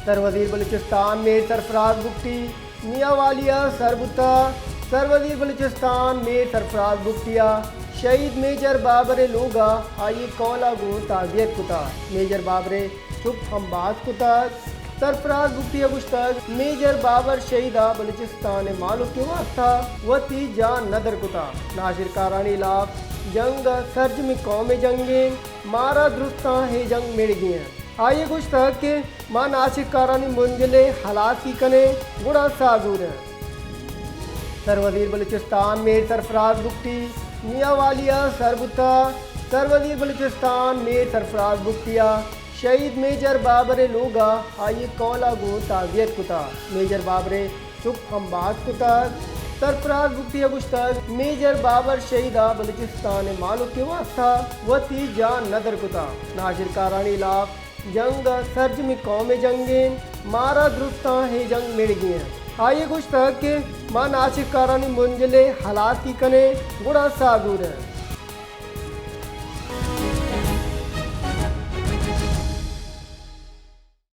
سروزیر بلوچستان میر سرفراز بگٹی میاں والی ءَ سر بوتگ۔ سروزیر بلوچستان میر سرفراز بگٹی ءَ شہید میجر بابر ءِ لوگ ءَ آئی ءِ کہول ءَ گوں تعزیت کتگ۔ میجر بابر ءِ چک ہم باز کتگ۔ سرفراز بگٹی ءَ گوشتگ، میجر بابر شہید ءَ بلوچستان ءِ مہلوک ءِ واستہ وتی جان ندر کتگ۔ ناشرکارانی ہلاپ جنگ ءَ سرجمیں قوم ءِ جنگ انت، مارا درستاں اے جنگ مڑگی انت۔ آئی ءَ گوشتگ کہ ما ناشرکارانی بنجل ءِ ہلاسی کنیں، گڑا ساہ زوریں۔ سروزیر بلوچستان میر سرفراز بگٹی میاں والی ءَ سر بوتگ۔ سروزیر بلوچستان میر سرفراز بگٹی ءَ شہید میجر بابر ءِ لوگ ءَ آئی ءِ کہول ءَ گوں تعزیت کتگ۔ میجر بابر ءِ چک ہم باز کتگ۔ سرفراز بگٹی ءَ گوشتگ، میجر بابر شہید ءَ بلوچستان ءِ مہلوک ءِ واستہ وتی جان ندر کتگ۔ ناشرکارانی ہلاپ جنگ ءَ سرجمیں قوم ءِ جنگ انت، مارا درستاں اے جنگ مڑگی انت۔ آئی ءَ گوشتگ کہ ما ناشرکارانی بنجل ءِ ہلاسی کنیں، گڑا ساہ زوریں۔